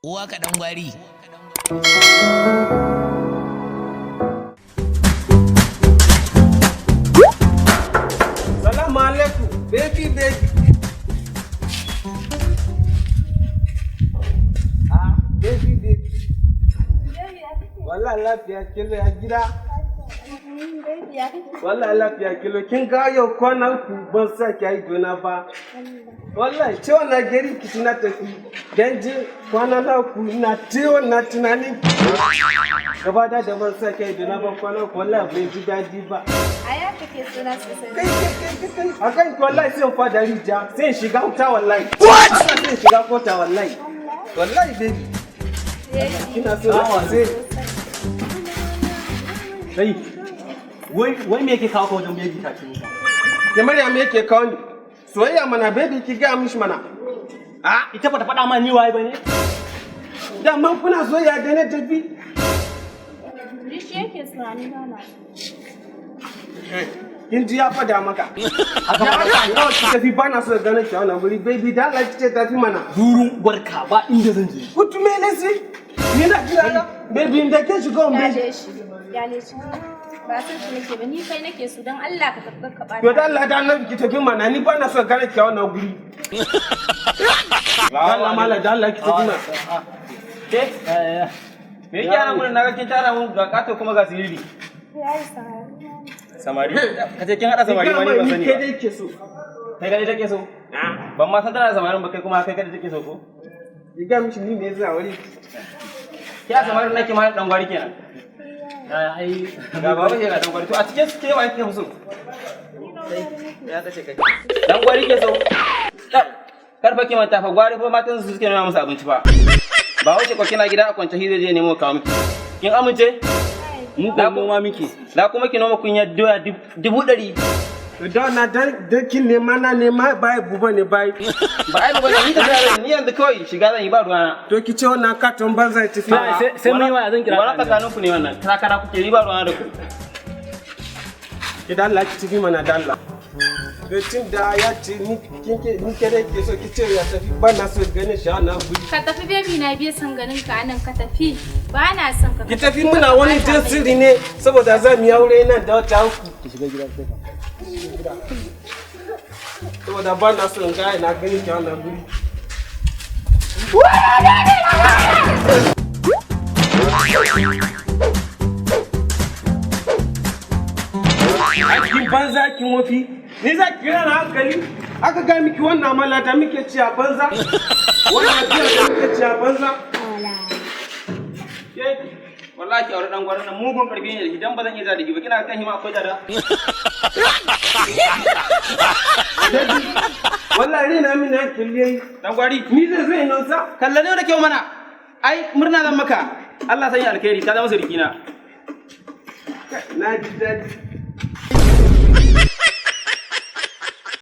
Uwa ka dan gwari. Salamu alaikum, baby baby. Ah, baby baby. Wallahi lafiya kilo, ya gida? Wallahi lafiya kilo. Kin ga yau kwana 3 ban sa ki yi dona ba. Wallahi cewa na gari ki na tafi. Dan je kwana na 3 na cewa na tunanin gaba da da ban sa ki yi dona ba kwana 3, wallahi bai ji dadi ba. A ya kake suna sosai. Kai kai kai kai, akan ki wallahi sai in fada rija, sai in shiga wuta wallahi. What? Sai in shiga kota wallahi. Wallahi baby. Kina so na sai. Kai, wai wai me yake kawo ka wajen baby ta ce ka? Da Maryam yake kawo ni. Soyayya mana baby, ki ga mishi mana. A ita bata faɗa ma ni waye bane? Dama kuna soyayya da na tafi. Ni shi yake suna, ni ba na. Kin ji ya fada maka. Haka kawai ki tafi, ba na so ganin ki a wannan wuri baby, da Allah ki ce tafi mana. Durun gwarka, ba inda zan je. Kutu mele si. Ni na kira ka. Baby, inda ke shiga on baby. Kyale shi. Kyale shi. Ba san shi nake ba, ni kai nake so, don Allah ka tafi ka bata. To da Allah da Allah ki tafi mana, ni ba na so ganin ki a wannan guri. Allah mala, da Allah ki tafi mana. Ke? Me yake ana gurin naga kin tara mun ga kato kuma ga siriri. Ya yi samari. Samari? Ka ce kin hada samari ma, ni ban sani Ni ke ba. dai ke so. Kai kadai take so? Ban ma san tana da samarin ba, kai kuma kai kadai take so ko? Ki ga mishi ni ne zuwa wuri. Ki a samarin nake ma dan gwari kenan. Ai Ga baba ke ga dan gwari. To a cikin su ke wa kike so? Ya kace kai. Dan gwari ke so. Karfa ki manta fa, gwari fa matan su suke nuna musu abinci fa. Ba wace ko kina gida a kwance shi zai je nemo kawo miki. Kin amince? Mu ko noma miki. Na kuma ki noma kunya doya 100,000. Da na dan kin nema na nema bai buba ne bai. Ba ai ba ni da ni yanzu kawai shiga zan yi, ba ruwana. To ki ce wannan katon banza ya tafi. Sai mun yi waya, zan kira Wannan ka. tsakanin ku ne wannan. Takara kuke, ni ba ruwana da ku. Ki da Allah ki tafi mana da Allah. To tun da ya ce ni kin ke ni ke dai ke so, ki ce ya tafi, ba na so ganin shi a wannan guri. Ka tafi baby, na biye son ganin ka anan, ka tafi. Ba na son ka. Ki tafi, muna wani jan sirri ne saboda za mu yi aure nan da wata 3. Ki shiga gida sai ka. Saboda ba na so in ga ina ganin ki a wannan guri. Kin banza, kin wofi. Ni za ki kira na hankali? Aka ga miki wannan amala da muke ci a banza. Wannan biya da muke ci a banza. Ke wallahi ki aure dan gwarin nan, mugun karfi ne da shi, dan ba zan iya da ba, kina kan hima akwai dada. Wallahi rena mini hankali yayi. Dan gwari. Ni zai zai nausa. Kalla ne da kyau mana. Ai murna zan maka. Allah sanya alkhairi, ka zama suriki na. Na ji daɗi.